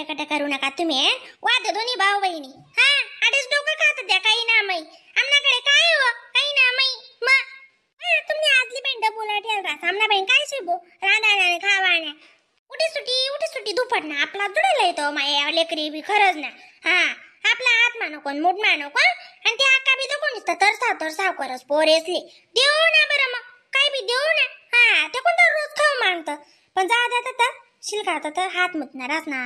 कट करू नका तुम्ही वाद दोन्ही भाऊ बहिणी. हा आधीच डोकं खात द्या काही ना माई आमनाकडे काय हो काही ना माई. मग तुम्ही आजली बहीण डबोला ठेवला आमना बहीण काय शिबो रांधाण्या खावाण्या उठी सुटी उठी सुटी दुपट ना आपला जुडेला येतो माया लेकरी बी खरंच ना. हा आपला हात मानो कोण मूठ मानो कोण आणि ते आका बी तो नुसतं तरसाव तरसाव करस पोरेसली देऊ ना बरं मग काय बी देऊ ना. हा ते कोणता रोज खाऊ मागतं पण जा देतात तर शिलका तर हात मुतणारच ना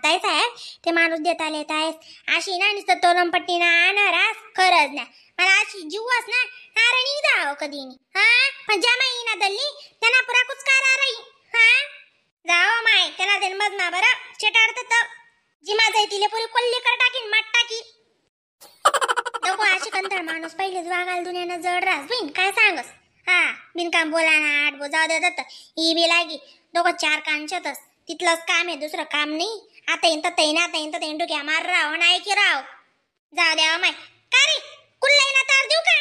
ताई साहेब ते माणूस देता लेतायस अशी ना नुसतं तोलमपट्टी ना आणणारास खरंच ना मला अशी जीवच ना नारणी जाव कधी. हा पण ज्या माई ना दल्ली त्यांना पुरा कुचकारा राही. हा जाओ माय त्यांना then मजमा बरं चेटाडत तर जिमा जाई तिले पुरी कोल्ली कर टाकीन माट टाकी. नको अशी कंटाळ माणूस पहिलेच वागाल दुनियानं जड रास बहीण काय सांगस. हा बिनकाम बोला ना आठ बो जाऊ देतात ही बी लागी दोघं चार कांचतच तिथलंच काम आहे दुसरं काम नाही. आता येईन तर येईन आता येईन तर येईन डोक्या मार राव नाही की राव जाऊ द्यावा माय. का रे कुल्लाई ना तार देऊ का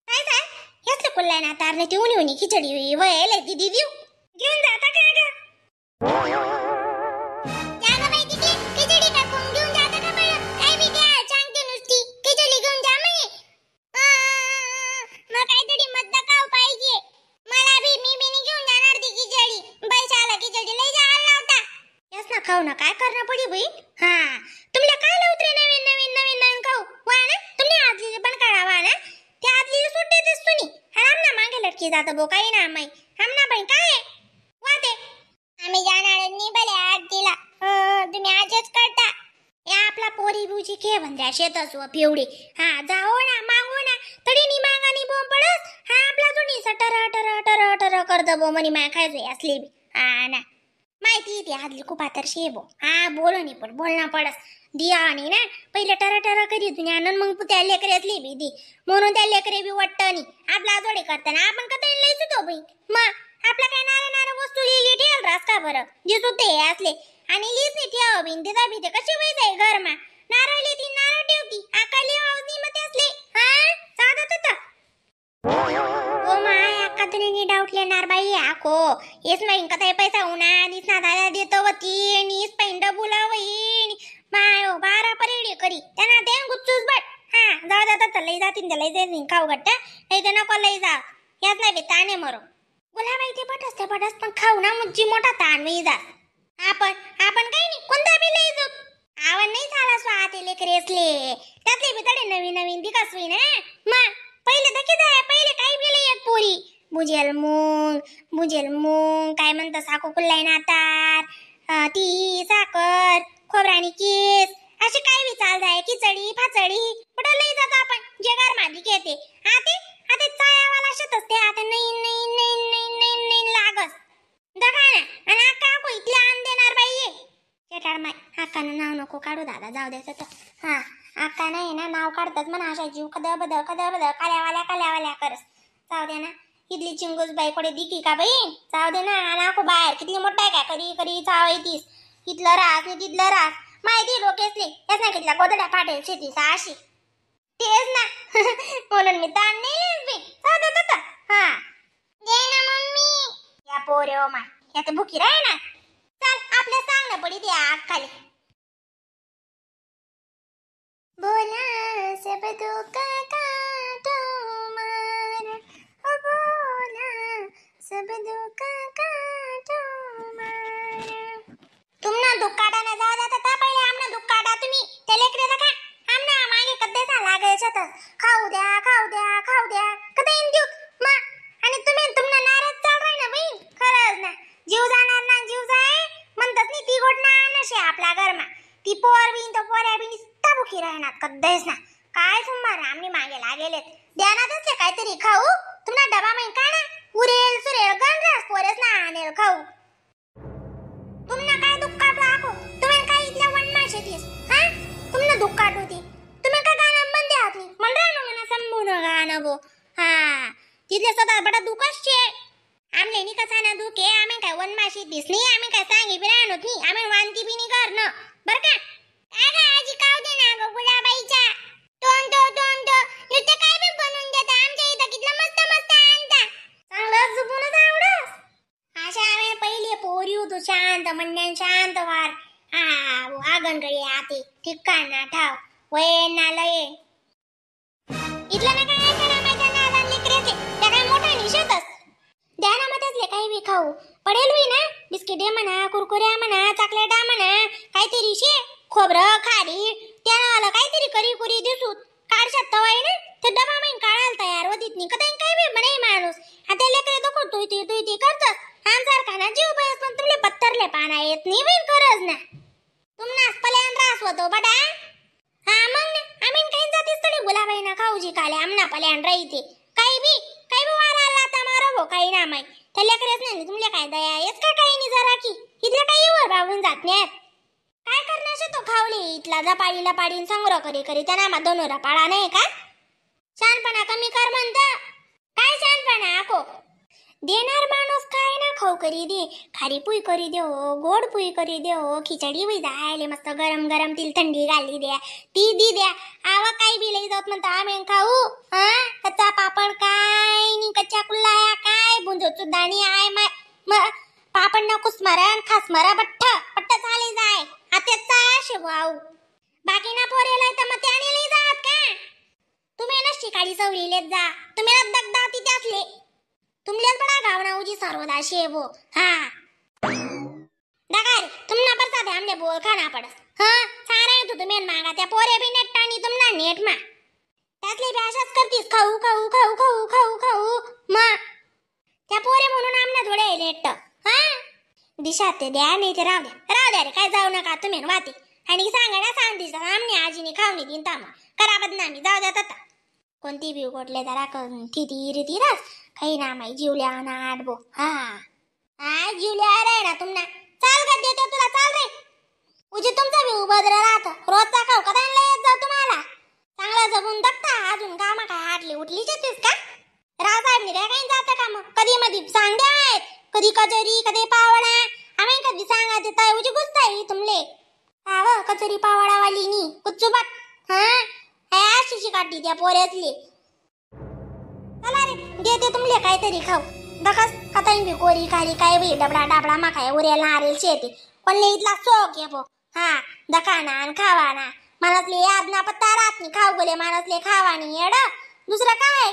काय साहेब हेच कुल्लाई ना तार नाही ती उनी उनी खिचडी वयल दिदी देऊ घेऊन जाता काय ग खिचडी टाकून घेऊन जाता का बरं काय बी द्या सांगते नुसती खिचडी घेऊन जा म्हणे. मग काहीतरी मद्द खाऊ पाहिजे मला बी मी बी नाही घेऊन जाणार ती खिचडी पैशाला खिचडी लई जायला लावता यास ना खाऊ ना काय करणं पडी बाई. हा तुमला काय लावत रे नवीन नवीन नवीन नवीन खाऊ वा ना तुम्ही आदली पण काढावा ना ते आदली सुट देतेस तुम्ही. हा आम ना मागे लटकी जात बो काही ना माई आम ना बाई काय वा ते आम्ही जाणार नाही भले आरतीला तुम्ही आजच करता या आपला पोरी बुजी खे बंद्या शेतच व पिवडी. हा जाओ ना मागो ना तरी नी मागा नी बोंब पडस. हा आपला जुनी टर टर टर टर करत बो मनी माय खायचो असली बी. हा ना माहिती ती आदली खूप आतर शेबो. हा बोलो नी पण बोलणं पडस दिया आणि ना पहिले टर टर करी तुम्ही आणि मग त्या लेकरे असली बी the म्हणून त्या लेकरे बी वाटत नी आपला जोडी करताना आपण कधी लई सुतो बाई मग आपला काय नारे नारे वस्तू लिहिली ठेवल रास का बरं दिसू ते असले आणि लिहिच नाही ठेव बिन तिचा बी ते कशी वय जाई घरमा नारळ लिहिती नारळ ठेवती आका लिहावं नाही मग ते असले. हा साधत होतं ओ my अक्का तुम्ही डाऊट लेणार बाई आको येस माईन कथा पैसा उना निस ना दादा देतो वती नीस पैंड बोलावई my oh बारा परेडी करी त्यांना then गुच्चूस बट. हा जाऊ जातात तर लई जातीन ते लई जाईन खाऊ गट्ट नाही तर नको लई जा याच नाही बी ताने मरो गुलाबाई ते बटस ते बटस पण खाऊ ना मुजी मोठा ताण मी जात आपण आपण काही नाही कोणता बी लई जाऊ आवन नाही झाला स्वाते लेकरे असले त्यातले बी तडे नवीन नवीन दिकास होई ना मग पहिले दखी जाय पहिले काही बी लई येत पोरी बुजेल मूंग बुजेल मूंग काय म्हणतात साखू कुल्लाई नातार ती साखर खोबराणी केस अशी काय बी चाल जाय खिचडी फाचडी कुठं लई जातो आपण जे घर मादी घेते. हा ते आता चायावाला शेतच ते आता नाही नाही नाही नाही नाही नाही लागस दखा ना आणि आका को इथले आण देणार बाई चेटाड माय आकानं नाव नको काढू दादा जाऊ द्यायचं तर. हा आका नाही ना नाव काढतात म्हणा अशा जीव खदळ बदळ खदळ बदळ काल्यावाल्या काल्यावाल्या करस जाऊ दे ना इथली चिंगूस बाई कोडे दिकी का बाई जाऊ दे ना नाको बाहेर कितली मोठा आहे काय करी करी चाव येतीस इथलं रास नाही तिथलं रास माहिती डोकेसली त्याच ना कितला गोदड्या फाटेल शेतीस अशी तेच ना म्हणून मी ताण नाही लिहिस बी साधत होता. हा दे ना मम्मी या पोरे ओ my या तर भुकी राह ना चल आपल्या सांग ना पडी ते आग खाली बोला सब दुःख काटो मार ओ बोला सब दुःख काटो मार. तुमना दुःख काढा ना जाऊ जाता ता पहिले आमना दुःख काढा तुम्ही ते लेकरे नका आमना मागे कद्देसा लागायचं तर खाऊ द्या खाऊ द्या खाऊ द्या कधी येईन देऊ मा आणि तुम्ही तुमना नाराज चाल राही ना बहीण खरंच ना जीव जाणार ना जीव जाय म्हणतात नाही ती गोड ना नशे आपला घरमा ती पोर बिन तो पोऱ्या बिन नुसता भुकी राहणार कद्देच ना काय सुमार आमनी मागे लागेलेत ध्यानात असले काहीतरी खाऊ तुमना डबा माहीन का ना उरेल सुरेल गणरास पोरेस ना आणेल खाऊ तुमना काय दुःख काढू आको तुम्ही काय इथल्या वनमा शेतीस हा तुमना दुःख काढू ती तुम्ही काय गाणं बंद आहात नी मन राहणं म्हणा संभून गाणं बो. हा तिथले सदा बडा दुःखच छे आमले नी कसा ना दुःख आहे आम्ही काय वनमा शेतीस नाही आम्ही काय सांगी बी राहणोत नाही आम्ही वानती बी नाही करणं बरं का. काय गं आजी काव दे ना गं गुलाबाईच्या दोन दो दोन दो नुसतं काय बी बनवून देता आमच्या इथं कितलं मस्त मस्त आणता चांगलं जुबूनच आवडस. अशा आम्ही पहिले पोरी होतो शांत म्हणण्यान शांत वार. हा गणगडी आती ठिकाण ठाव वय ना लये इथलं ना काय ऐकायला माहिती ना नादान लेकराचे त्या काय मोठा निशेतच द्या ना मग त्यातले काही बी खाऊ पडेल होई ना बिस्किटे म्हणा कुरकुऱ्या म्हणा चॉकलेटा म्हणा काहीतरी शे खोबरं खारी त्या नावाला काहीतरी करी कुरी दिसूत काढशात तवाय ना ते डबा माईन काढायला तयार होतीत नाही कधी काही बी म्हणे माणूस आता लेकरे दखो तुई ती तुई ती करतस आमसारखा ना जीव बयस पण तुमले पत्तरले पाना येत नाही बहीण खरंच ना तुमनास पल्यान रास होतो बडा. हा मग ना आम्ही काही जातीस तरी गुलाबाई ना खाऊजी काले आमना पल्यान राहते काही बी काही बी वारा लाता मारो भो काही ना माई त्या लेकरेच नाही तुमले काय दया येत का काही नाही जरा की इथल्या काही वर बाबून जात नाही. काय करणार तो खावले इथला जपाडीला पाडीन संग्रह करी करी त्यांना मा दोनोरा पाडा नाही का. शहाणपणा कमी कर म्हणत काय शहाणपणा आको देणार माणूस काय ना खाऊ करी दे खारी पुई करी दे हो गोड पुई करी दे हो खिचडी बी जायले मस्त गरम गरम तिल थंडी घाली द्या ती दी द्या आवा काही बी लई जात म्हणता आम्ही खाऊ. हा कच्चा पापड काय नी कच्चा कुल्लाया काय बुंजो सुद्धा I my पापड ना कुसमारा खासमारा बट्ठ बट्ट चाले जाय आत्याचा शिवाऊ बाकी ना पोरेला तर मग त्याने लई जात का तुम्ही ना शिकाडी सवरीलेत जा तुम्ही ना दगदा तिथे असले तुमल्याच बडा गावना उजी सर्वदा शेवो. हा दगा रे तुमना परसाद आमने बोल खाना पडस. हा सारा तू तुम्ही मागा त्या पोरे बी नेट आणि तुमना नेट मा त्यातले बी अशाच करतीस खाऊ खाऊ खाऊ खाऊ खाऊ खाऊ मा त्या पोरे म्हणून आमना थोडे नेट. हा दिशा ते द्या नाही ते राहू द्या राहू द्या रे काय जाऊ नका तुम्ही वाते आणि सांगा ना सांग दिशा आमने आजीने खाऊनी दिन तामा करा बदनामी जाऊ द्या आता कोणती बी उघडले जरा थिती रीती रास काही ना माई जीवल्या ना आडबो. हा हा जीवल्या रे ना तुमना चाल का देते तुला चाल रे उजी तुमचा बी उभद्र राहत रोजचा खाऊ का येत जाऊ तुम्हाला चांगला जगून दगता अजून कामा काय आटली उठली जेतीस का रावसाहेबनी काय काही जातं का मग कधी मधी सांग द्या आहेत कधी कचोरी कधी पावडा आम्ही कधी सांगा देता उजी गुस्ताई तुमले आव कचोरी पावडावाली नी कुच्चूबात. हा अशी काढली त्या पोऱ्यातली चला रे देते तुमले काहीतरी खाऊ दखस कथाई बी कोरी खारी काय बी डबडा डाबडा मा काय उरेल नारेल शेती कोणले इथला सोक ये भो. हा दखाना आणि खावाना माणसले याद ना पत्ता राहत नाही खाऊ गेले माणसले खावानी येड दुसरं काय.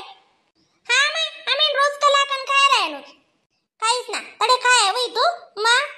हा माय आम्ही रोज कलाकन खाय राहिलो काहीच ना तडे खाय वय तू मग